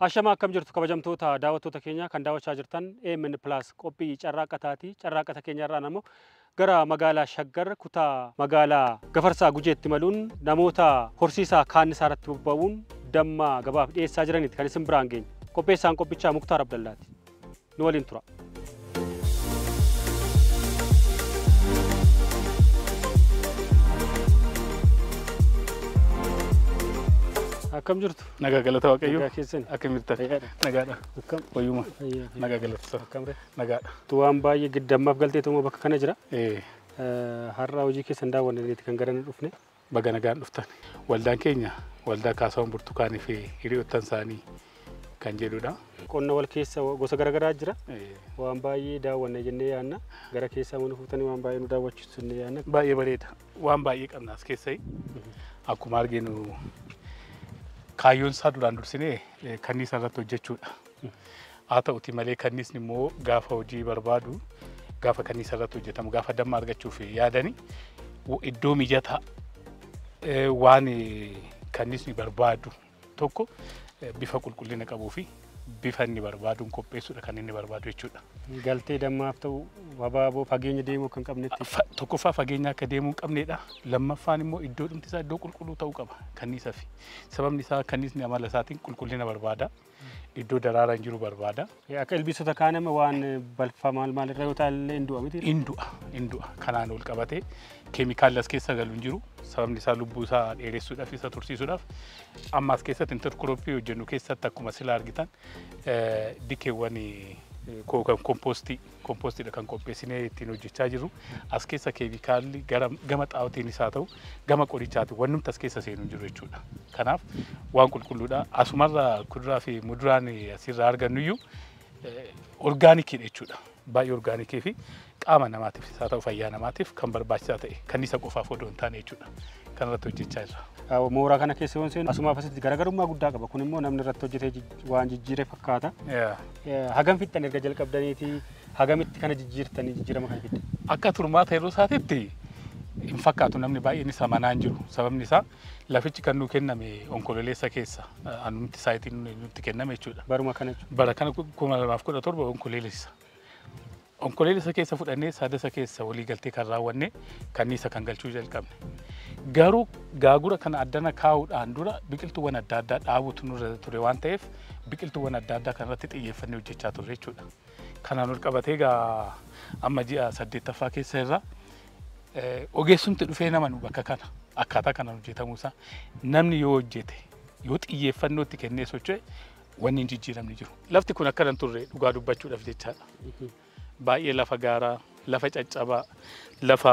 Ashama akkam jirtu kabajamtoota daawwattoota keenya kan daawwachaa jirtan AMN Plus qophii carraaqataati. Carraaqata keenya irraan ammoo gara magaalaa Shaggar kutaa magaalaa Gafarsaa Gujeetti maluun namoota horsiisaa kaannisaa irratti bobba'uun damma gabaaf dhiyeessaa jiraniiti kan isin biraan geenye. Qopheessaan qophichaa Muktaar Abdallaati. Nu waliin tura. Akkam jirtu? Nagaa galata Waaqayyoo. Nagaa keessan? Akkam jirtan? Fayyaadha. Nagaadha. Akkam? Wayyuma. Fayyaa. Nagaa galata. Akkam ree? Nagaadha. Tu waan baay'ee giddammaaf galteetuma bakka kana jira. Ee, Har'a hojii keessan daawwanneeti kan gara nu dhufne. Baga nagaan dhuftan. Waldaan keenya waldaa Kaasaawwan Burtukaanii fi hiriyoottan isaanii kan jedhudha. Qonna wal keessa gosa garaagaraa jira. Ee, Waan baay'ee daawwanne jennee yaadna. Gara keessaa mana fuutanii waan baay'ee nu daawwachiisu jennee yaadna. Baay'ee bareeda. Waan baay'ee qabna as keessai. Akkuma arginu kaayyoon isaa duraan dursinee kanniisa irratti hojjechuudha. Haa ta'uti malee kanniisni immoo gaafa hojii barbaadu, gaafa kanniisa irratti hojjetamu, gaafa damma argachuuf yaadani iddoo mijataa waan kanniisni barbaadu tokko bifa qulqullina qabuu fi bifa inni barbaaduun qopheessuudha kan inni barbaadu jechuudha. Galtee dammaaf ta'u abaaboo fageenya deemuu kan qabnetti. Tokkoffaa fageenya akka deemuu hin qabnedha. Lammaffaan immoo iddoo dhumti isaa iddoo qulqulluu ta'uu qaba kanniisaaf. Sababni isaa kanniisni amala isaatiin qulqullina barbaada. Iddoo daraaraan jiru barbaada. Akka ilbiisota kaan amma waan balfa maal maal irra yoo ta'an illee hin du'a miti. In du'a, in du'a. Kanaan ol qabatee keemikaalli as keessa galu hin jiru. Sababni isaa lubbuu isaa dheeressuudhaaf isa tursiisuudhaaf amma as keessatti interkirooppii hojjennu keessatti akkuma sila argitan dikeewwan kan kompoostii kompoostiidha kan qopheessinee ittiin hojjechaa jirru. As keessa keemikaalli gama xaa'ootiinis haa ta'u gama qorichaatiin wannumti as keessa seenu hin jiru jechuudha. Kanaaf waan qulqulluudha. Asumarraa kuduraa fi muduraan asirraa argannu iyyuu orgaanikiidha jechuudha. Baay'ee orgaanikii fi qaama namaatiif haa ta'u fayyaa namaatiif kan barbaachisaa ta'e kanniisa qofaaf odoo hin taane jechuudha. Kan irratti hojjechaa jirra. Mooraa kana keessa yoon seenu asumaaf asitti garaagarummaa guddaa qaba. Kun immoo namni irratti hojjetee waan jijjiire fakkaata. Hagam fixxan erga jalqabdaniiti hagamitti kana jijjiirtanii jijjiirama kana fiddan? Akka turmaata yeroo isaatiitti hin fakkaatu namni baay'een isa manaa hin jiru. Sababni isaa lafichi kan nuu kenname onkololeessa keessa anumti saayitiin nutti kenname jechuudha. Baruma kana jechuudha. Bara kana 2017 onkololeessa. Onkololeessa keessa fudhannee sadasa keessa walii galtee kan raawwanne kanniisa kan galchuu jalqabne. Garuu gaagura kana addana kaa'uudhaan dura biqiltuuwwan adda addaa dhaabuutu nurra ture waan ta'eef biqiltuuwwan adda addaa kanarratti xiyyeeffannee hojjechaa turre jechuudha. Kanaan ol qabatee egaa amma ji'a 8ffaa keessa irra ogeessumti dhufee nama nu bakka kana akkaataa kanaan hojjetamuu isaa namni yoo hojjete yoo xiyyeeffannoo itti kennee socho'e wanni hin jijjiiramne jiru. Lafti kun akkana hin turre dhugaa dubbachuudhaaf jechaadha. Baay'ee lafa gaaraa, lafa caccabaa, lafa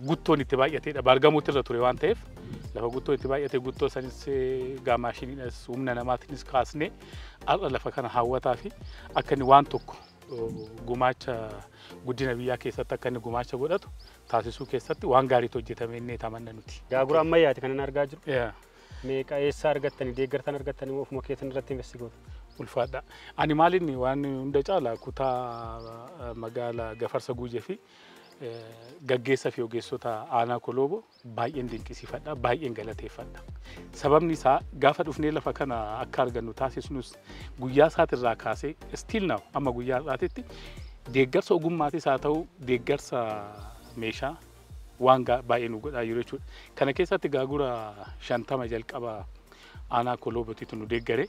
guttoon itti baay'ateedha. Baargamooti irra ture waan ta'eef lafa guttoon itti baay'ate guttoo sanis maashiniidhas humna namaatiinis kaasnee har'a lafa kana hawwataa fi akka inni waan tokko gumaacha guddina biyyaa keessatti akka inni gumaacha godhatu taasisuu keessatti waan gaariitu hojjetame inni tamanna nuti. Gaagura ammayyaati kan inni argaa jiru. Meeqa eessaa argattanii deeggartan argattanii moo ofuma keessan irratti investi gootu? Ulfaadha. Ani maalinni waan hunda caala kutaa magaalaa Gafarsa Guujee fi gaggeessaa fi ogeessota aanaa Koloboo baay'een dinqisiifadha, baay'een galateeffadha. Sababni isaa gaafa dhufnee lafa kana akka argannu taasisnus guyyaa isaatirraa kaasee still now amma guyyaa har'aatitti deeggarsa ogummaatis haa ta'u deeggarsa meeshaa waan baay'ee nu godhaa jiru jechuudha. Kana keessatti gaagura 50 jalqaba aanaa Kolobootiitu nu deeggare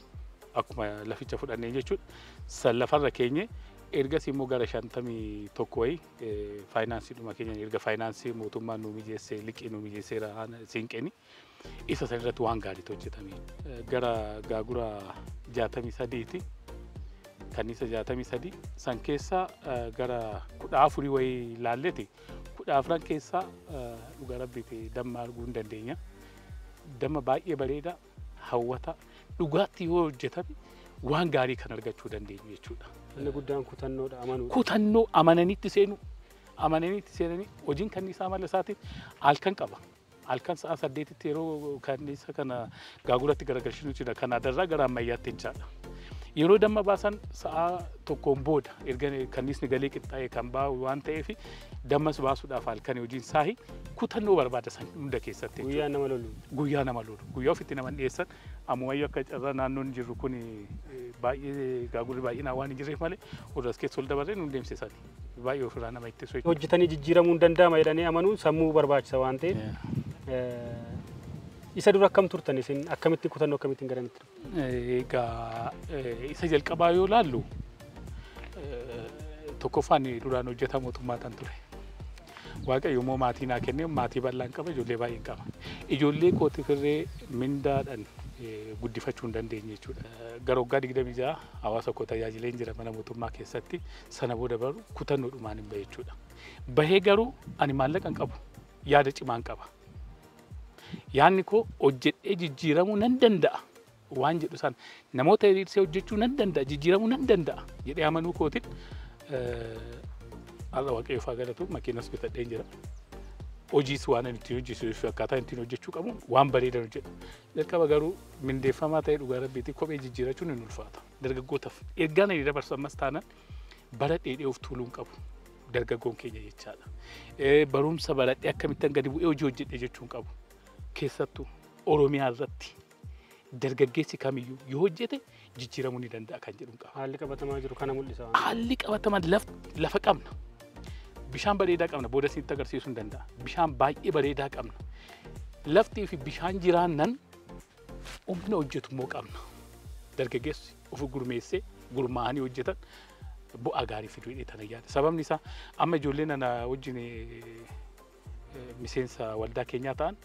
akkuma laficha fudhannee jechuudha. San lafarra keenye ergasii immoo gara 51 wayii faayinaansiidhuma keenya erga faayinaansii mootummaan nu mijeessee liqii nu mijeesseera siinqeeni isa san irratti waan gaariitu hojjetame. Gara gaagura 63ti kanniisa 63 san keessaa gara 14 wayii laalleeti 14 keessaa dhugaa rabbiiti damma arguu hin dandeenya. Damma baay'ee bareeda hawwata dhugaatti yoo hojjetame waan gaarii kan argachuu dandeenyu jechuudha. Inni guddaan kutannoodha amanuudha. Kutannoo amananiitti seenu. Amananiitti seenanii hojiin kanniisaa amala isaatiin halkan qaba. Halkan sa'a 8tti yeroo kanniisa kana gaaguratti garagalchinu jira. Kan adarraa gara ammayyaatti jechaadha. Yeroo damma baasan sa'a tokkoon booda erga kanniisni galee qixxaa'ee kan baa'u waan ta'eef dammas baasuudhaaf halkan hojiin saahi kutannoo barbaada san hunda keessatti. Guyyaa nama lolu. Guyyaa nama lolu. Guyyaa ofitti nama dhiyeessan ammumayyuu akka carraa naannoon jirru kun baay'ee gaagurri baay'inaan waan hin jirreef malee warra as keessa ol dabarree nu deemsisan. Baay'ee ofirraa nama ittisu. Hojjetanii jijjiiramuu hin danda'ama jedhanii amanuun sammuu barbaachisa waan ta'eef. Isa dura akkam turtan isin akkamitti kutannoo akkamittiin garamitti dhuftan? Egaa isa jalqabaa yoo laallu tokkoffaan duraan hojjetaa mootummaa tan ture. Waaqayyo immoo maatii naa kennee maatii bal'aan qaba ijoollee baay'een qaba. Ijoollee kootiif irree mindaadhaan guddifachuu hin dandeenye jechuudha. Gara waggaa 26 hawaasa koo tajaajilee jira mana mootummaa keessatti sana booda baru kutannoodhumaan hin bahe jechuudha. Bahee garuu ani maallaqa hin qabu yaada cimaan qaba. Yaanni koo hojjedhee jijjiiramuu nan danda'a waan jedhu sana namoota hiriirsee hojjechuu nan danda'a jijjiiramuu nan danda'a jedhee amanuu kootiin har'a Waaqayyoof haa galatu makiinas bitadheen jira. Hojiis waan ani ittiin hojjechiisuu fi akkaataa ittiin hojjechuu qabu waan bareedan hojjedha. Jalqaba garuu mindeeffamaa ta'ee dhugaa rabbiitii kophee jijjiirachuun hin ulfaata. Dargaggootaaf ergaan ani dabarsu ammas taanaan bara dheedhee of tuuluu hin qabu. Dargaggoon keenya jechaadha. Barumsa baradhee akkamittan gadi bu'ee hojii hojjedhe jechuu hin qabu. Keessattuu Oromiyaa irratti dargaggeessi kamiyyuu yoo hojjete jijjiiramuu ni danda'a kan jedhu qaba. Haalli qabatamaa jiru kana mul'isa. Haalli qabatamaa lafa qabna. Bishaan bareedaa qabna booda isinitti agarsiisuu hin danda'a. Bishaan baay'ee bareedaa qabna. Laftii fi bishaan jiraannan humna hojjetu immoo qabna. Dargaggeessi of gurmeessee gurmaa'anii hojjetan bu'aa gaarii fiduu jedhee tana yaada. Sababni isaa amma ijoolleen ana wajjin miseensa waldaa keenyaa ta'an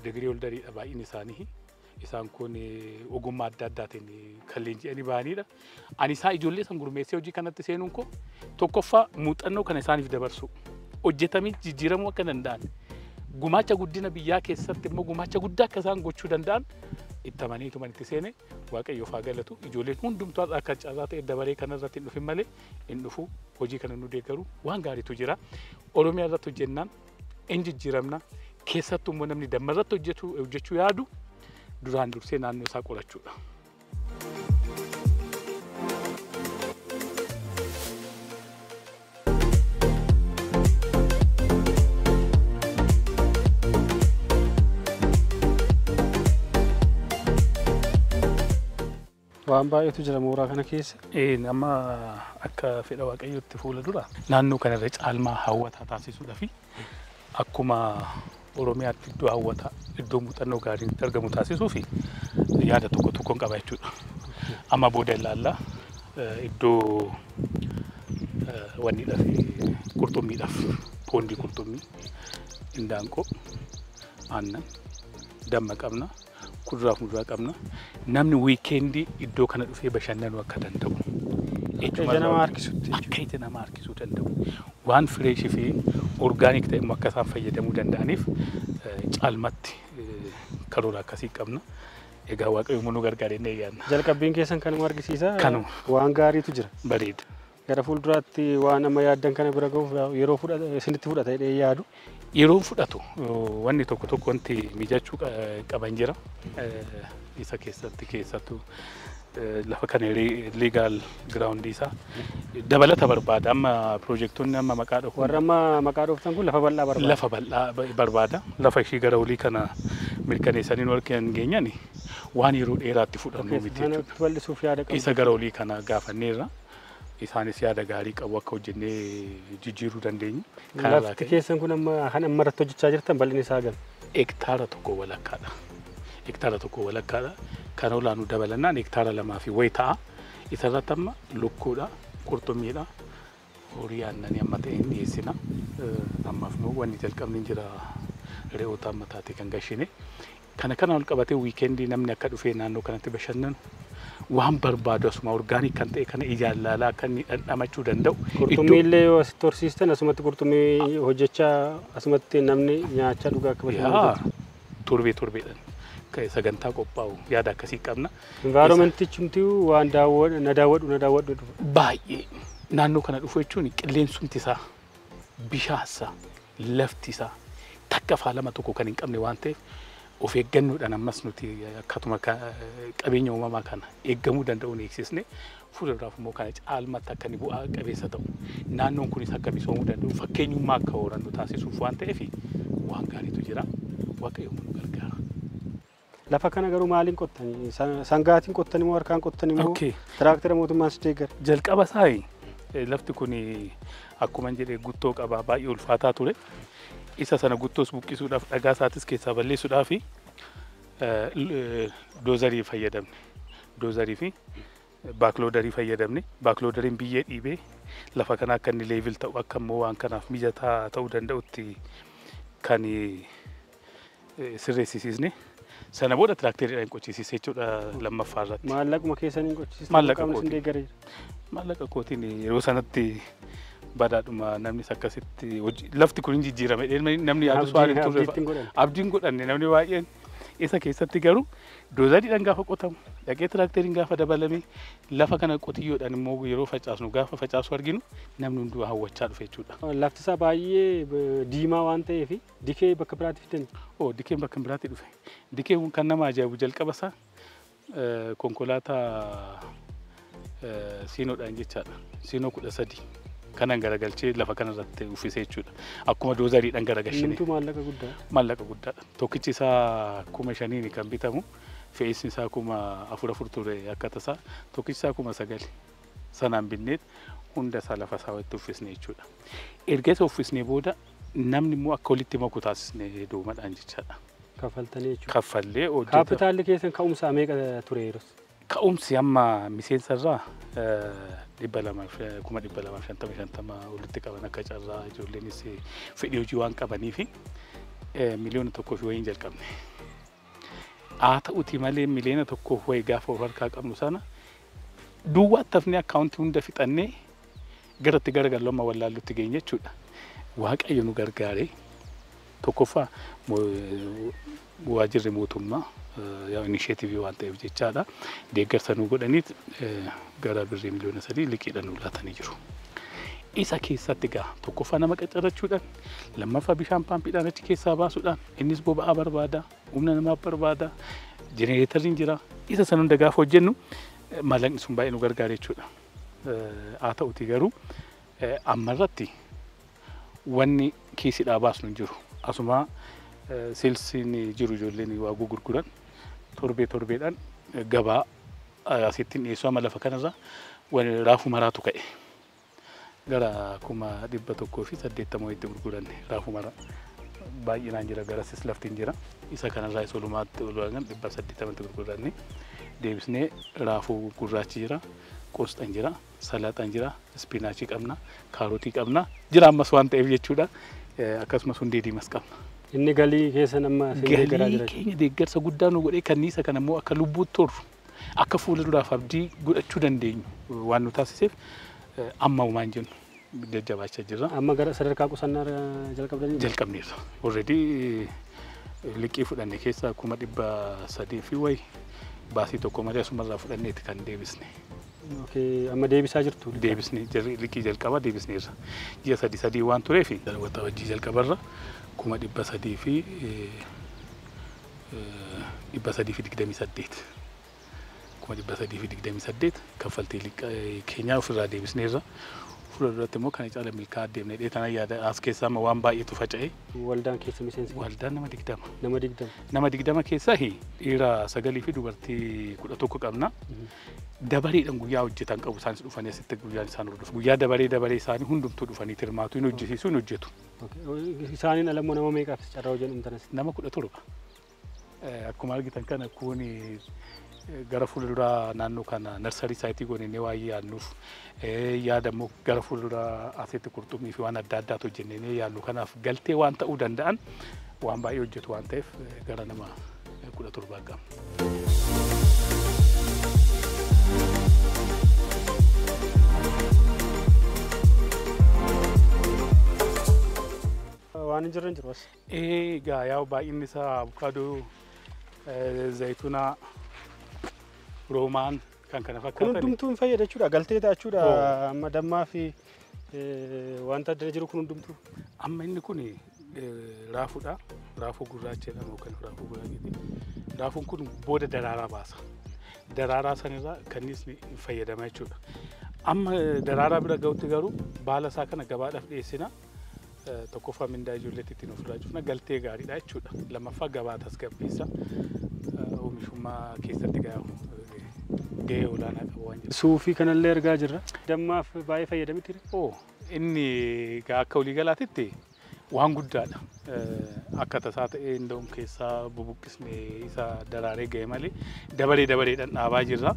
digirii holdariidha baay'een isaanii. Isaan kun ogummaa adda addaatiin kan leenji'anii bahanidha. Ani isaa ijoollee san gurmeessee hojii kanatti seenuun koo tokkoffaa muuxannoo kana isaaniif dabarsu. Hojjetamii jijjiiramuu akka danda'an gumaacha guddina biyyaa keessatti immoo gumaacha guddaa akka isaan gochuu danda'an itti amaniituma itti seene Waaqayyoof haa galatu. Ijoolleen hundumtuu har'a akka carraa ta'e dabaree kanarratti hin dhufin malee hin dhufu hojii kana nu deeggaru waan gaariitu jira. Oromiyaa irratti hojjennaan hin jijjiiramna. Keessattuu immoo namni damma irratti hojjechuu yaadu duraan dursee naannoo isaa qorachuudha. Waan baay'eetu jira mooraa kana keessa. Amma akka fedha Waaqayyootti fuula dura naannoo kanarra caalmaa hawwataa taasisuudhaa fi akkuma Oromiyaatti iddoo hawwataa iddoo muuxannoo gaariin itti argamu taasisuu fi yaada tokko tokkoon qaba jechuudha. Amma booda ilaallaa iddoo wanniidhaaf qurxummiidhaaf poondii qurxummii, indaanqoo, aannan, damma qabna, kuduraa fi muduraa qabna. Namni wiikeendii iddoo kana dhufee bashannanuu akka danda'u. Ija nama harkisutti. Akka ija nama harkisuu danda'u. Waan fireeshii fi orgaanik ta'e immoo akka isaan fayyadamuu danda'aniif caalmatti karoora akkasii qabna. Egaa Waaqayyo immoo nu gargaaree ni yaadna. Jalqabbiin keessan kanuma argisiisa. Kanuma. Waan gaariitu jira. Bareeda. Gara fuulduraatti waan amma yaaddan kana bira gahuuf yeroo isinitti fudhata jedhee yaadu. Yeroo fudhatu wanni tokko tokko wanti mijachuu qaban jira. Isa keessatti keessattuu lafa kana legal ground isaa dabalata barbaada. Amma piroojektonni amma maqaa dhooftan. Warra amma maqaa dhooftan kun lafa bal'aa barbaada. Lafa bal'aa barbaada. Lafa ishii gara olii kana mirkaneessanii nu harkaan geenyani waan yeroo dheeraatti fudhannu miti jechuudha. Bal'isuuf yaada qabu. Isa gara olii kana gaafanneerra. Isaanis yaada gaarii qabu akka hojjennee jijjiiruu dandeenyu. Lafti keessan kun amma kan amma irratti hojjechaa jirtan bal'inni isaa hagam? Hektaara tokko walakkaadha. Hektaara tokko walakkaadha. Kan olaanu dabalannaan hektaara 2 fi wayi ta'a. Isarratti amma lukkuudha, qurxummiidha, horii aannanii amma ta'e hin dhiyeessina. Ammaaf immoo wanni jalqabni jira re'oota amma taate kan gashine. Kana kana ol qabatee wiikeendii namni akka dhufee naannoo kanatti bashannanu waan barbaadu asuma orgaanik kan ta'e kana ijaan laalaa akka inni dhandhamachuu danda'u. Qurxummii illee yoo asitti horsiistan asumatti qurxummii hojjechaa asumatti namni nyaachaa dhugaa akka bashannanu. Torbee torbeedhaan sagantaa qophaa'u yaada akkasii qabna. Envaayiroomantichumti waan na daawwadhu dhufa. Baay'ee naannoo kana dhufu jechuun qilleensumti isaa, bishaan isaa, lafti isaa takka faalama tokko kan hin qabne waan ta'eef Of eeggannoodhaan ammas nuti akkatuma qabeenya uumamaa kana eeggamuu danda'uun eegsisne fuulduraaf immoo kana caalmatti akka inni bu'aa qabeessa ta'u naannoon kunis akka misoomuu danda'u fakkeenyummaa akka horannu taasisuuf waan ta'eef waan gaariitu jira. Waaqayyo nu gargaara. Lafa kana garuu maaliin qottanii? Sangaatiin qottanii moo harkaan qottanii moo tiraaktera mootummaan si deeggara? Jalqaba isaa lafti kun akkuma jedhee guttoo qaba baay'ee ulfaataa ture. Isa sana guttoos buqqisuudhaaf dhagaa isaatis keessaa balleessuudhaaf doozarii fayyadamne. Doozarii fi baakloodarii fayyadamne. Baakloodariin biyyee dhiibee lafa kana akka inni leevil ta'u akka immoo waan kanaaf mijataa ta'uu danda'utti kan sirreessisiisne. Sana booda tiraakteriidhaan qochisiise jechuudha lammaffaa irratti. Maallaquma keessaniin qochisiiste? Maallaqa kootiin. Maallaqa kootiin yeroo sanatti badaadhuma namnis akkasitti lafti kun hin jijjiirame namni yaadus waan hin turre abdiin godhanne namni baay'een isa keessatti garuu doozariidhaan gaafa qotamu dhaqee tiraakteriin gaafa dabalame lafa kana qotiyyoodhaan immoo yeroo facaasnu gaafa facaasu arginu namni hunduu hawwachaa dhufe jechuudha. Lafti isaa baay'ee diimaa waan ta'eef dikee bakka biraatti fidan. Oo dikeen bakka biraatti dhufe. Dikeen kan nama ajaa'ibu jalqaba isaa konkolaataa siinoodhaan jechaadha. Siinoo 13 kanan garagalchee lafa kanarratti uffisee jechuudha. Akkuma doozariidhaan garagalchine. Innimtuu maallaqa guddaa. Maallaqa guddaadha. Tokkichi isaa 5,000 kan bitamu fe'iisni isaa 4,000 ture akka tasaa tokkichi isaa 9,000 sanaan binneet hunda isaa lafa isaa walitti uffisne jechuudha. Erga isa uffisnee booda namni immoo akka walitti maku taasisne doomadhaan jechaadha. Kaffaltanii jechuudha. Kaffallee hojjeta. Kaapitaalli keessan ka'umsaa meeqa ture yeroos? Ka'umsi amma miseensa irraa 250,000 walitti qaban akka carraa ijoolleenis fedhii hojii waan qabanii fi 1.1 miliyoona wayiin jalqabne. Haa ta'uti malee 1.1 miliyoona wayii gaafa of harkaa qabnu sana duwwaatti hafnee akkaawuntii hunda fixannee garatti garagallu amma wallaallutti geenye jechuudha. Waaqayyo nu gargaaree tokkoffaa waajjirri mootummaa inisheetivii waan ta'eef jechaadha. Deeggarsa nu godhaniit gara birrii 3 miliyoona liqiidhaan nu laatanii jiru. Isa keessatti egaa tokkoffaa nama qaccarachuudhaan, lammaffaa bishaan paampiidhaan achi keessaa baasuudhaan, innis boba'aa barbaada, humna namaa barbaada, jenereetarriin jira. Isa sana hunda gaafa hojjennu maallaqni sun baay'ee nu gargaara jechuudha. Haa ta'uti garuu ammarratti wanni kiisidhaa baasnu hin jiru. Asuma seelsiin jiru ijoolleen waa gurguran torbee torbeedhaan gabaa asittiin dhiyeessuu amma lafa kanarra raafuu maraatu ka'e. Gara 180,000 wayiitti gurguranne raafuu maraa baay'inaan jira garasis laftiin jira. Isa kanarraa isa olumaatti olumaan 880 gurguranne deebisnee raafuu gurraachi jira, qosxaan jira, salaaxaan jira, ispinaachii qabna, kaarotii qabna jira ammas waan ta'eef jechuudha. Akkasumas hundee diimas qabna. Inni galii keessan amma isin deeggaraa jira. Galii keenya deeggarsa guddaa nu godhee kanniisa kana immoo akka lubbuutti turru akka fuula duraaf abdii godhachuu dandeenyu waan nu taasiseef amma uumaan jennu jajjabaachaa jirra. Amma gara sadarkaa qusannaa jalqabdanii? Jalqabneerra. Already liqii fudhanne keessaa 300,000 fi wayi baasii tokko malee asumarraa fudhanneeti kan deebisne. Amma deebisaa jirtu? Deebisne liqii jalqabaa deebisneerra. Ji'a 3 waan tureef hojii jalqabarra 328,328 328 kaffaltii keenyaa ofirraa deebisneerra. Fuula duratti immoo kana caala milkaa'aa deemnee dheetan yaada as keessaa amma waan baay'eetu faca'e. Waldaan keessa miseensi? Waldaan nama 20. Nama 20. Nama 20 keessaa dhiira 9 fi dubartii 11 qabna. Dabareedhaan guyyaa hojjetan qabu isaanis dhufanii asitti guyyaan isaan hordofu. Guyyaa dabaree dabaree isaanii hundumtuu dhufanii hirmaatu hin hojjisiisu hin hojjetu. Isaaniin ala immoo nama meeqaaf carraa hojii uumtan as? Nama 17. Akkuma argitan kana kun gara fuulduraa naannoo kana narsarii saayitii goonee waa yaadnuuf yaada immoo gara fuulduraa asitti qurxummii fi waan adda addaatu hojjennee yaadnu kanaaf galtee waan ta'uu danda'an waan baay'ee hojjetu waan ta'eef gara nama 17 qabna. Waan hin jirre hin jiru as. Egaa yaa'u baay'inni isaa abukaadoo, zayituunaa, roomaan kan kana fakkaatan. Kun hundumtuu hin fayyada jechuudha. Galtee ta'a jechuudha. Amma dammaa fi wanta adda jiru kun hundumtuu. Amma inni kun Raafuudha. Raafuu gurraacha jedhamu yookaan raafuu gurraacha. Raafuun kun booda daraaraa baasa. Daraaraa sanirraa kanniisni fayyadama jechuudha. Amma daraaraa bira ga'utti garuu baala isaa kana gabaadhaaf dhiyeessina. Tokkoffaa mindaa ijoolleetti ittiin ofirraa cufna, galtee gaariidha jechuudha. Lammaffaa gabaa tasgabbeessa. Oomishummaa keessatti gahee olaanaa qaba waan jedhu. Suufii kanallee argaa jirra. Dammaaf baay'ee fayyadamti. Inni akka waliigalaatitti waan guddaadha. Akka tasaa ta'ee nda'um keessaa bubuqqisnee isa daraaree ga'e malee dabaree dabareedhaan dhaabaa jirra.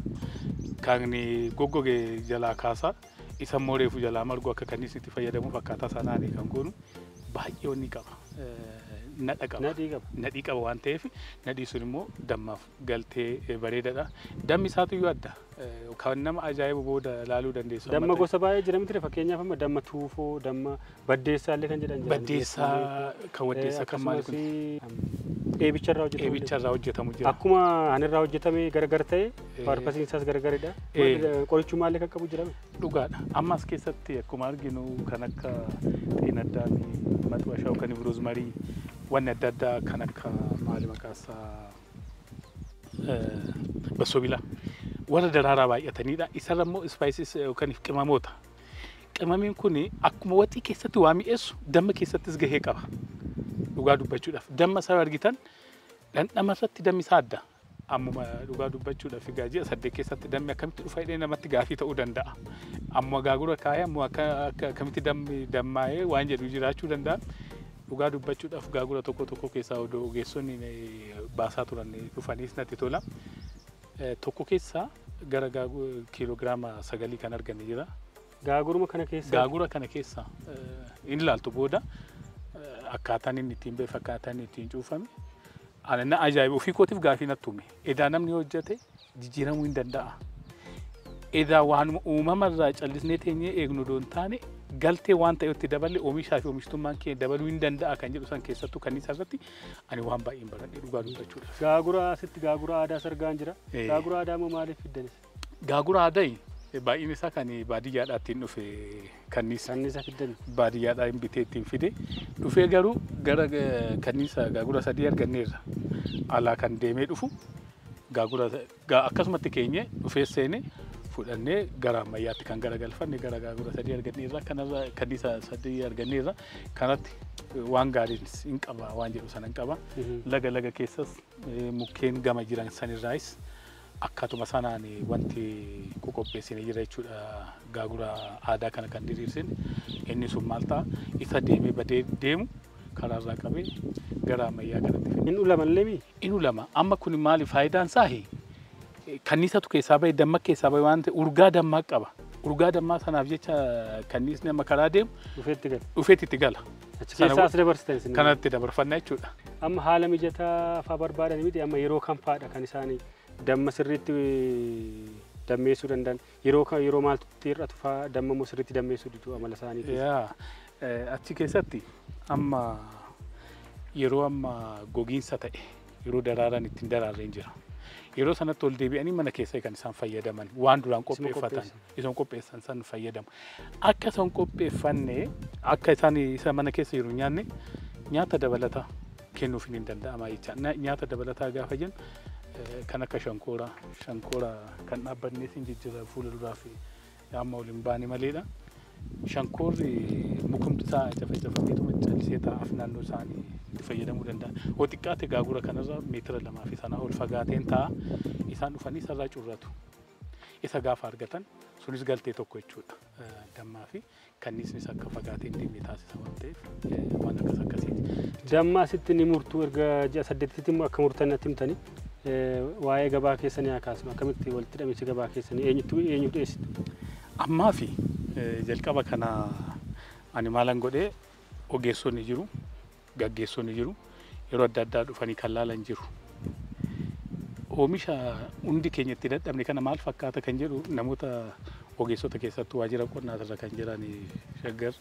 Kan goggoge jalaa kaasaa, isa immoo reefu jalaa margu akka kanniisni itti fayyadamuuf akkaataa sanaan kan goonu baay'ee wanni qaba. Nadha qaba. Nadhii qaba. Nadhii qaba waan ta'eef nadhii sun immoo dammaaf galtee bareedaadha. Dammi isaatu iyyuu adda. Kan nama ajaa'ibu booda ilaaluu dandeessu. Damma gosa baay'ee jira miti, fakkeenyaaf amma damma tuufoo, damma baddeessaa illee kan jedhan jira. Baddeessaa kan waddeessaa kan maali kun? Eebicharraa hojjetamu. Eebicharraa hojjetamu jira. Akkuma anirraa hojjetame gargar ta'e paarpasiin isaas gargaridha. Qorichummaa illee kan qabu jira. Dhugaadha. Amma as keessatti akkuma arginu kan akka xeenaddaamii, maxwashaa yookaan roozmarii, wanni adda addaa kan akka maali maqaasaa bassobilaa warra daraaraa baay'atanidha. Isarra immoo ispaayisis yookaan qimamoota. Qimamiin kun akkuma waxii keessatti waa mi'eessu damma keessattis gahee qaba. Dhugaa dubbachuudhaaf damma isaa argitan dhandhama irratti dammi isaa adda. Ammuma dhugaa dubbachuudhaaf egaa ji'a 8 keessatti dammi akkamitti dhufa jedhee namatti gaafii ta'uu danda'a. Ammuma gaagura kaayee ammuma akkamitti dammi dammaa'ee waan jedhu jiraachuu danda'a. Dhugaa dubbachuudhaaf gaagura tokko tokko keessaa odoo ogeessonni baasaa turan dhufaniis natti tola. Tokko keessaa gara kiiloogiraama 9 kan arganne jira. Gaaguruma kana keessa? Gaagura kana keessa inni ilaaltu booda akkaataan inni ittiin beeku, akkaataan inni ittiin cuufame. Ana na ajaa'iba ofii kootiif gaafii natti uume. Edaa namni hojjete jijjiiramuu hin danda'a. Edaa waanuma uumamarraa callisnee teenyee eegnu odoo hin taane galtee waan ta'etti daballe oomishaa fi oomishtummaan keenya dabaluu hin danda'a kan jedhu san keessattuu kanniisa irratti ani waan baay'een baradhe dhugaa dubbachuudhaaf. Gaagura asitti gaagura aadaa sargaan jira. Gaagura aadaa moo maaliif fiddanis? Gaagura aadaa baay'een isaa kan baadiyyaadhaa ittiin dhufe kanniisa. Kanniisa fiddani. Baadiyyaadhaa hin bitee ittiin fide. Dhufee garuu gara kanniisa gaagura 3 arganneerra. Alaa kan deemee dhufu gaagura akkasumatti keenye dhufee seene fudhannee gara ammayyaatti kan garagalfanne gara gaagura 3 arganneerra. Kanarra kanniisa 3 arganneerra. Kanatti waan gaariin hin qaba waan jedhu sana hin qaba. Laga laga keessas mukkeen gama jiran sanirraayis akkaatuma sanaan wanti qoqopheessine jira jechuudha. Gaagura aadaa kana kan diriirsine inni sun maal ta'a isa deemee badee deemu karaarraa qabee gara ammayyaa kanatti fide. Inni ulama illee mii? Inni ulama. Amma kun maali faayidaan isaa kanniisatu keessaa bahe damma keessaa bahe waan ta'e urgaa dammaa qaba. Urgaa dammaa sanaaf jecha kanniisni amma karaa deemu dhufeetti gala. Dhufeetti itti gala. Achi keessaa as dabarsitan isin. Kanatti dabarfanna jechuudha. Amma haala mijataa fa'aa barbaadani miti amma yeroo kam fa'aadha kan isaanii damma sirriitti dammeessuu danda'an yeroo maaltu hir'atu fa'aa damma immoo sirriitti dammeessuu didu amala isaanii keessa. Yaa achi keessatti amma yeroo amma gogiinsa ta'e yeroo daraaraan ittiin daraarreen jira. Yeroo sanatti ol deebi'anii mana keessa kan isaan fayyadaman waan duraan qopheeffatan isaan qopheessan san fayyadamu. Akka isaan qopheeffanne akka isaan isa mana keessa jiru nyaanne nyaata dabalataa kennuuf hin danda'ama jecha. Nyaata dabalataa gaafa jennu kan akka shankooraa kan dhaabbannee siin jijjiirra fuula duraa fi amma ol hin baane maleedha. Shankoorri mukumsaa cafacafameetuma callisee taa'aaf naannoo isaanii itti fayyadamuu danda'a. Hoo xiqqaate gaagura kanarra meetira 2 fi sanaa ol fagaateen taa'a. Isaan dhufanii isarraa curratu. Isa gaafa argatan sunis galtee tokko jechuudha. Dammaa fi kanniisnis akka fagaateen deemee taasisa waan ta'eef waan akkas akkasiiti. Damma asitti ni murtuu erga ji'a 8tti immoo akka murtan natti himtanii waa'ee gabaa keessanii haa kaasnu. Akkamitti walitti hidhamiinsi gabaa keessanii eenyutu eenyuuf dhiyeessitu? Ammaa fi jalqaba kana ani maalan godhee ogeessonni jiru, gaggeessonni jiru, yeroo adda addaa dhufanii kan laalan jiru. Oomisha hundi keenya itti dadhabne kana maal fakkaata kan jedhu namoota ogeessota keessattuu waajjira qonnaa irra kan jiran Shaggar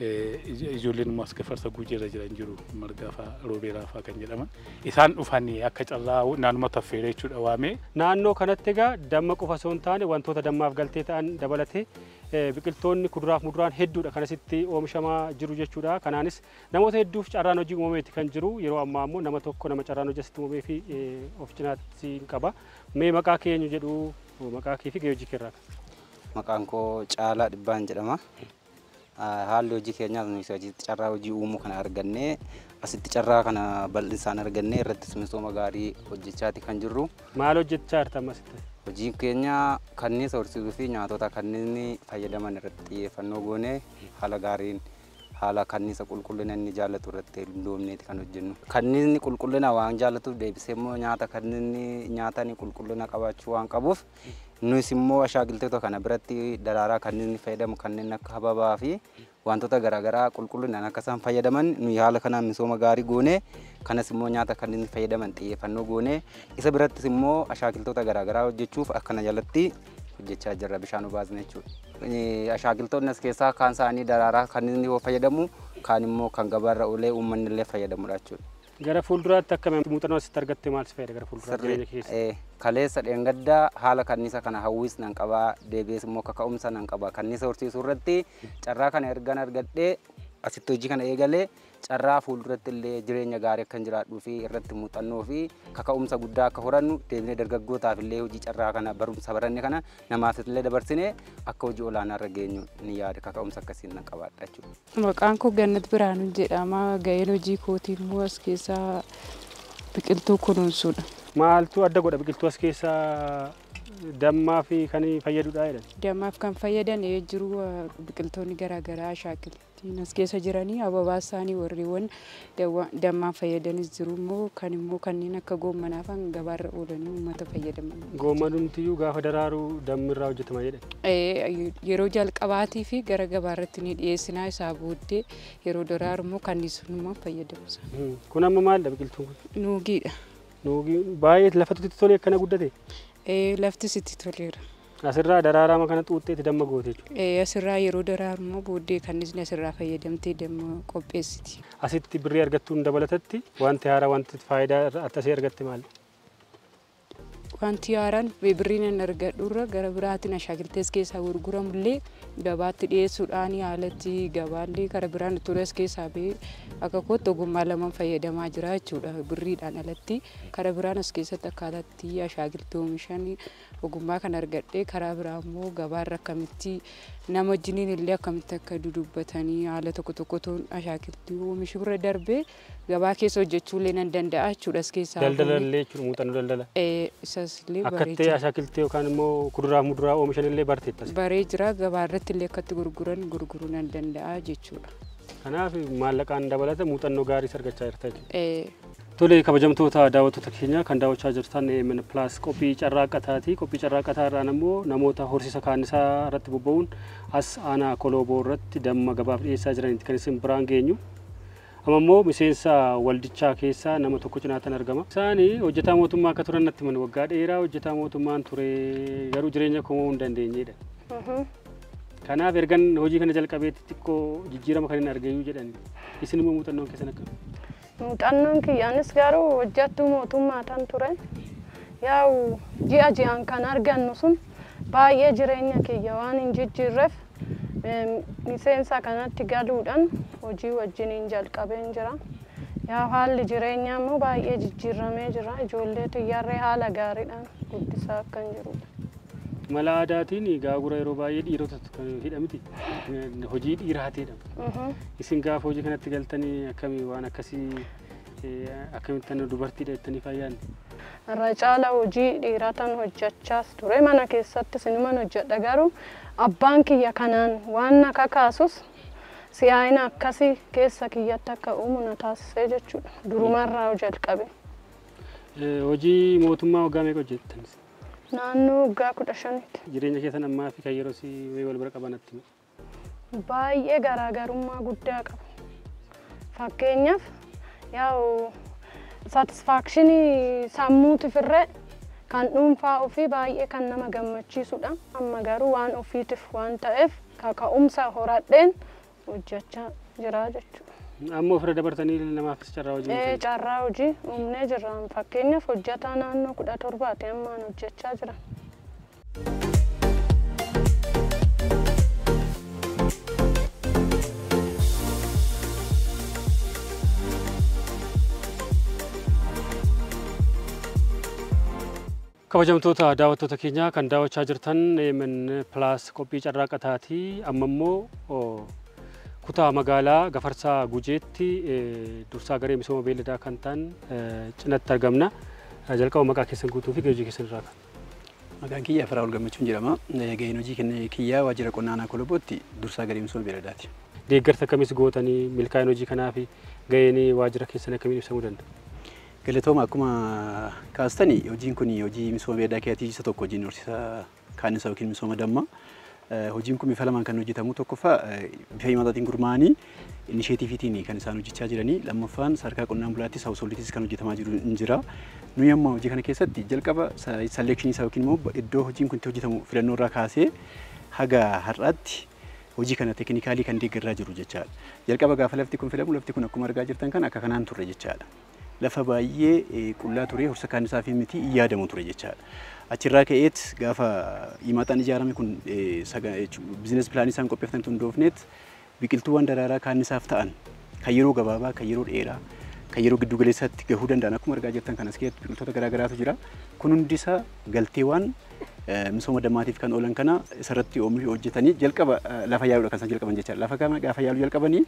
Ijoolleen immoo as Gafarsa Guujeerra jiran jiru, Margaa fa'aa, Roobeeraa fa'aa kan jedhaman. Isaan dhufanii akka carraa naannuma taffeeree jechuudha waamee. Naannoo kanatti egaa damma qofa osoo hin taane wantoota dammaaf galtee ta'an dabalatee biqiltoonni kuduraaf muduraan hedduudha kan asitti oomishamaa jiru jechuudha. Kanaanis namoota hedduuf carraan hojii uumameeti kan jiru. Yeroo ammaa immoo nama tokko nama carraan hojii asitti uumamee fi of cinaatti qaba. Mee maqaa kee eenyu jedhu, maqaa kee fi gahee hojii kee irraa? Maqaan koo Caalaa Dhibbaan jedhama. Haalli hojii keenyaas nuyi hojiitti carraa hojii uumuu kana argannee, asitti carraa kana bal'insaan argannee irrattis misooma gaarii hojjechaati kan jirru. Maal hojjechaa jirta amma asitti? Hojiin keenya kanniisa horsiisuu fi nyaatota kanniisni fayyadaman irratti xiyyeeffannoo goonee haala gaariin haala kanniisa qulqullina inni jaallatu irratti hundoofneeti kan hojjennu. Kanniisni qulqullina waan jaallatuuf deebisee immoo nyaata kanniisni nyaatanii qulqullina qabaachuu waan qabuuf, nus immoo ashaakiltoota kana biratti daraaraa kanniisni fayyadamu kanneen akka hababaa fi wantoota garaagaraa qulqullinaan akka isaan fayyadaman nuyi haala kanaan misooma gaarii goonee, kanas immoo nyaata kanniisni fayyadaman xiyyeeffannoo goonee, isa birattis immoo ashaakiltoota garaagaraa hojjechuuf akkana jalatti hojjechaa jirra, bishaan obaasne jechuudha. Ashaakiltoonni as keessaa kaan isaanii daraaraa kanniisni yoo fayyadamu, kaan immoo kan gabaarra oolee uummanni illee fayyadamudha jechuudha. Gara fuulduraatti akkamiin muuxannoo asitti argatte maal si fayyada gara fuulduraatti jireenya keessa? Kaleessa dheengaddaa haala kanniisa kana hawwiis nan qabaa, deebi'ees immoo kaka'umsa nan qabaa. Kanniisa horsiisuu irratti carraa kana ergan argadhee asitti hojii kana eegalee, carraa fuulduratti illee jireenya gaarii akkan jiraadhuu fi irratti muuxannoo fi kaka'umsa guddaa akka horannu, deebinee dargaggootaaf illee hojii carraa kana barumsa baranne kana namaaf illee dabarsinee akka hojii olaanaa irra geenyu ni yaada, kaka'umsa akkasiin nan qabaadha jechuudha. Maqaan koo Gannat Biraanuu jedhama. Gaheen hojii kootii immoo as keessaa biqiltuu kunuunsuudha. Maaltu adda godha biqiltuu as keessaa dammaa fi kan fayyadudha jedhan? Dammaaf kan fayyadan jiru, biqiltoonni garaagaraa ashaakiltiin as keessa jiranii ababaa isaanii warreewwan dammaaf fayyadanis jiru, immoo kan immoo kanneen akka goommanaa fa'aan gabaarra oolanii uummata fayyadaman. Goommanumtiyyuu gaafa daraaru dammi irraa hojjetama jedhan. Yeroo jalqabaatii fi gara gabaarratti ni dhiyeessinaa, isaa booddee yeroo daraaru immoo kanniisummaa fayyadamu. Kun amma maalidha biqiltuun kun? Nuugiidha. Nuugii baay'ee lafatu tolee akkana guddate? Laftis itti toleera. Asirraa daraaraama kana xuuxxeetti damma goote jechuudha. Asirraa yeroo daraaru immoo booddee kanniisni asirraa fayyadamtee damma qopheessiti. Asitti birrii argattuun dabalatatti wanti haaraa, wanti faayidaa asii argatte maali? Wanti haaraan birriin hin argadhurra gara biraatiin ashaakiltees keessaa gurguramullee gabaatti dhiyeessuudhaan haalatti gabaallee gara biraan turas keessaa bahee akka kootti ogummaa lamaan fayyadamaa jira jechuudha. Birriidhaan alatti karaa biraan as keessatti akkaataatti ashaakiltii oomishan ogummaa kan argadhee, karaa biraa immoo gabaarra akkamitti nama wajjiniin illee akkamitti akka dudubbatanii haala tokko tokkotoon ashaakiltii oomishuurra darbee gabaa keessa hojjechuullee nan danda'a jechuudha as keessaa. Daldala illee jechuudha, muuxannoo daldala. Isas illee baree Akkatti jira. ashaakiltii yookaan immoo kuduraa fi muduraa oomishan illee barteetta. Baree jira, gabaa irratti illee akkatti gurguran gurguruu nan danda'a jechuudha. Kanaaf maallaqaan dabalata muuxannoo gaariis argachaa jirta jechuudha. Tole, kabajamtoota daawwattoota keenya, kan daawwachaa jirtan AMN Plus qophii carraaqqataati. Qophii carraaqqataa irraan immoo namoota horsiisa kaannisaa irratti bobba'uun as aanaa Kolooboo irratti damma gabaaf dhiyeessaa jiranitti kan isin biraan geenyu. Amma immoo miseensa waldichaa keessaa nama tokko cinaatan argama. Isaan hojjetaa mootummaa akka turan natti himan, waggaa dheeraa hojjetaa mootummaan ture, garuu jireenya koo mo'uu hin dandeenyedha. Kanaaf ergan hojii kana jalqabeetti xiqqoo jijjiirama kan hin argayyuu jedhan. Isin immoo muuxannoon keessan akkam? Muuxannoon kiyyaanis garuu hojjettuu mootummaa tan ture. Yaa'u ji'a ji'aan kan argannu sun baay'ee jireenya kiyya waan hin jijjiirreef miseensa kanatti galuudhaan hojii wajjiniin jalqabeen jira. Yaa'u haalli jireenyaa immoo baay'ee jijjiiramee jira. Ijoollee tiyyarree haala gaariidhaan guddisaa akkan jirudha. Mala aadaatiin gaagura yeroo baay'ee dhiirotatu kan hidhamti. Hojii dhiiraatiidha. Isin gaafa hojii kanatti galtanii akkamii, waan akkasii akkamittan dubartiidha jettanii fayyaanne? Irra caala hojii dhiiratan hojjechaas ture, mana keessatti sinuman hojjedha, garuu abbaan kiyya kanaan waan na kakaasus si'aayina akkasii keessa kiyyatti akka uumu na taasisee jechuudha. Durumarraa jalqabe. Hojii mootummaa waggaa meeqa hojjettan? Naannoo waggaa 15tti. Jireenya keessan ammaa fi kan yeroo si wal bira qaban natti himi. Baay'ee garaagarummaa guddaa qaba. Fakkeenyaaf yaa'u satisfaction sammuutifirree kan dhuunfaa ofii baay'ee kan nama gammachiisudha. Amma garuu waan ofiitiif waan ta'eef kaka'umsa horadheen hojjechaa jira jechuudha. Amma ofirra dabartanii namaafis carraa hojii uumtanii? Carraa hojii uumnee jirra. Fakkeenyaaf hojjetaa naannoo 17 ammaan hojjechaa jira. Kabajamtoota daawwattoota keenya kan daawwachaa jirtan AMN Plus qophii carraaqataati. Amma immoo kutaa magaalaa Gafarsaa Gujeetti dursaa garee misooma beelladaa kan ta'an cinatti argamna. Jalqaba maqaa keessan guutuu fi gahee hojii keessan irraa kan. Maqaan kiyya Firaa'ol Gammachuun jedhama. Gaheen hojii kiyyaa waajjira qonnaa aanaa Kolobootti dursaa garee misooma beelladaati. Deeggarsa akkamis gootanii milkaa'ina hojii kanaa fi gaheen waajjira keessan akkamiin ibsamuu danda'a? Galatooma akkuma kaastani hojiin kun hojii misooma beelladaa keessatti isa tokko hojiin horsiisa kanniisaa yookiin misooma dammaa. Hojiin kun bifa lamaan kan hojjetamu tokkoffaa bifa himataatiin gurmaa'anii inisheetiiviitiin kan isaan hojjechaa jiranii lammaffaan sadarkaa qonnaan bulaattis hawusoolittis kan hojjetamaa jiru hin jira. Nuyi amma hojii kana keessatti jalqaba selekshinii isaa yookiin immoo iddoo hojiin kun itti hojjetamu filannoo irraa kaasee haga har'aatti hojii kana teeknikaalii kan deeggaraa jiru jechaadha. Jalqaba gaafa lafti kun filamu lafti kun akkuma argaa jirtan kan akka kanaan turre jechaadha. Lafa baay'ee qullaa ture horsiisa kanniisaa fi miti yaadamu ture jechaadha. Achirraa ka'eet gaafa himataan ijaarame kun biizines pilaanii isaan qopheeffatan hundoofneet biqiltuuwwan daraaraa kanniisaaf ta'an kan yeroo gabaabaa, kan yeroo dheeraa, kan yeroo giddu galeessaatti gahuu danda'an akkuma argaa jirtan kanas keessatti biqiltoota garaagaraatu jira. Kun hundisaa galteewwan misooma dammaatiif kan oolan kana isarratti oomishuu hojjetanii jalqaba lafa yaaluudha kan isaan jalqaban jechaadha. Lafa kana gaafa yaaluu jalqabanii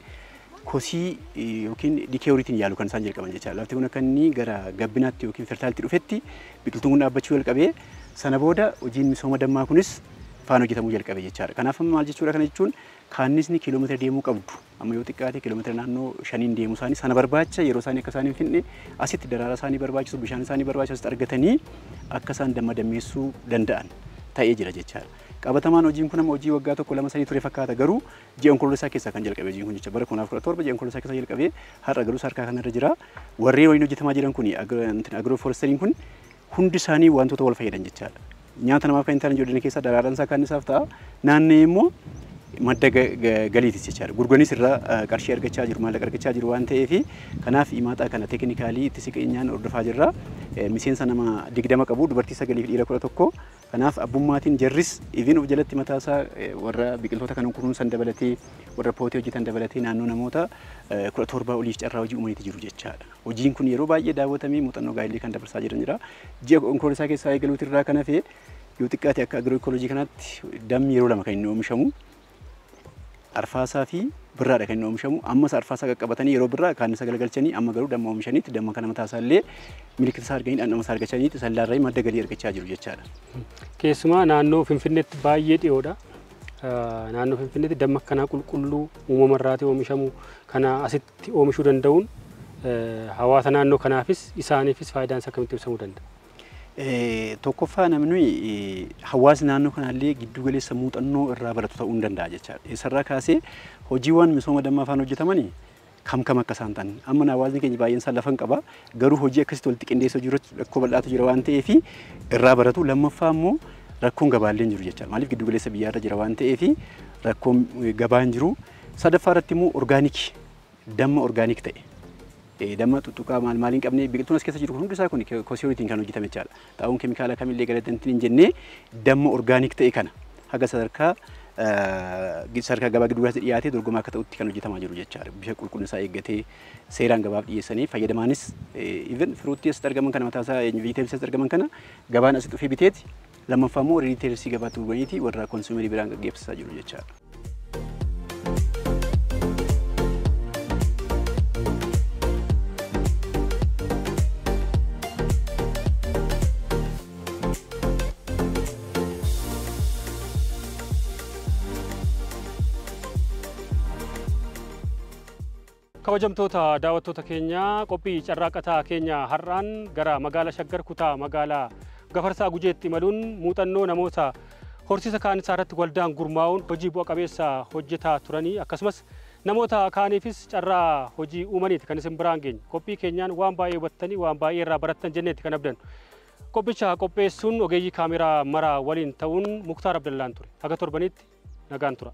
kosii yookiin dikee horiitiin yaalu kan isaan jalqaban jechaadha. Lafti kun akka inni gara gabbinaatti yookiin fertaalitti dhufetti biqiltuun kun dhaabbachuu jalqabee sana booda hojiin misooma dammaa kunis faana hojjetamuu jalqabe jechaadha. Kanaaf amma maal jechuudha kana jechuun kaannisni kiiloomeetira deemuu qabdu amma yoo xiqqaate kiiloomeetira naannoo 5 deemuu isaanii sana barbaacha yeroo isaanii akka isaan hin finne asitti daraaraa isaanii barbaachisu bishaan isaanii barbaachisu argatanii akka isaan damma dammeessuu danda'an ta'ee jira jechaadha. Qabatamaan hojiin kun amma hojii waggaa 1 2 3 ture fakkaata garuu ji'a onkoloolessaa keessaa kan jalqabe hojiin kun jecha bara 2017 ji'a onkoloolessaa keessaa jalqabee har'a garuu sadarkaa kanarra jira. Warreen waliin hojjetamaa jiran kun agiroo foresteriin kun hundi isaanii wantoota wal fayyadan jechaadha. Nyaata namaaf kan hin taane ijoolleen keessaa daraaraan isaa kanniisaaf ta'a. Naannoo immoo madda galiitis jechaadha. Gurguranis irraa qarshii argachaa jiru, maallaqa argachaa jiru waan ta'eef kanaaf himaaxaa kana teeknikaalii itti siqeenyaan hordofaa jirra. Miseensa nama 20 qabu, dubartii 9 fi dhiira 11. Kanaaf abbummaatiin jarris even of jalatti mataasaa warra biqiltoota kana kunuunsan dabalatee warra pootee hojjetan dabalatee naannoo namoota 17 oliif carraa hojii uumaniiti jiru jechaadha. Hojiin kun yeroo baay'ee daawwatamee muuxannoo gaariillee kan dabarsaa jiran jira. Ji'a onkoloolessaa keessaa eegaluuti irraa kan hafe yoo xiqqaate akka agirooikooloojii kanaatti dammi yeroo 2 kan inni oomishamu. Arfaasaa fi birraadha kan inni oomishamu. Ammas arfaasaa qaqqabatanii yeroo birraa kaannisa galagalchanii amma garuu damma oomishaniitti damma kana mataasaa illee milikita isaa arganii dhandhama isaa argachaniitti sallaarraa madda galii argachaa jiru jechaadha. Keessumaa naannoo Finfinneetti baay'ee dhiyoodha. Naannoo Finfinneetti damma akkanaa qulqulluu uumamarraatii oomishamu kana asitti oomishuu danda'uun hawaasa naannoo kanaafis isaaniifis faayidaan isaa akkamitti ibsamuu danda'a? Tokkoffaa namni hawaasni naannoo kanaallee giddu galeessa muuxannoo irraa baratu ta'uu hin danda'a jechaadha. Isarraa kaasee hojiiwwan misooma dammaa faana hojjetamanii kam kam akka isaan ta'an amma hawaasni keenya baay'een isaa lafa hin qaba garuu hojii akkasitti walitti qindeessuu jiru rakkoo bal'aatu jira waan ta'eef irraa baratu. Lammaffaa immoo rakkoon gabaallee hin jiru jechaadha. Maaliif giddu galeessa biyyaarra jira waan ta'eef rakkoon gabaa hin jiru. Sadaffaa irratti immoo orgaanikii damma orgaanik ta'e damma tuttuqaa maal maal hin qabne biqiltuun as keessa jiru kun hundi isaa kun kosii horiitiin kan hojjetame jechaadha. Xaa'oon keemikaala kamillee galatantiin hin jennee damma orgaanik ta'e kana haga sadarkaa gabaa giddu galeessaatti dhiyaatee dorgomaa akka ta'utti kan hojjetamaa jiru jechaadha. Bifa qulqullina isaa eeggatee seeraan gabaaf dhiyeessanii fayyadamaanis even firuutti asitti argaman kana mataa isaa veejiteebilsii asitti argaman kana gabaan asitti dhufee biteeti lammaffaa immoo riiteelsii gabaatti gurguraniiti warra konsuumerii biraan gaggeessisaa jiru jechaadha. Kabajamtoota daawwattoota keenya qophii carraaqataa keenya har'aan gara magaalaa Shaggar kutaa magaalaa Gafarsaa Gujeetti imaluun muuxannoo namoota horsiisa kaanisaa irratti waldaan gurmaa'uun hojii bu'a qabeessa hojjetaa turanii akkasumas namoota kaaniifis carraa hojii uumaniiti kan isin biraan geenye. Qophii keenyaan waan baay'ee hubattanii waan baay'ee irraa barattan jenneeti kan abdannu. Qophicha qopheessuun ogeeyyii kaameraa maraa waliin ta'uun Muktaar Abdallaan ture. Haga torbanitti nagaan tura.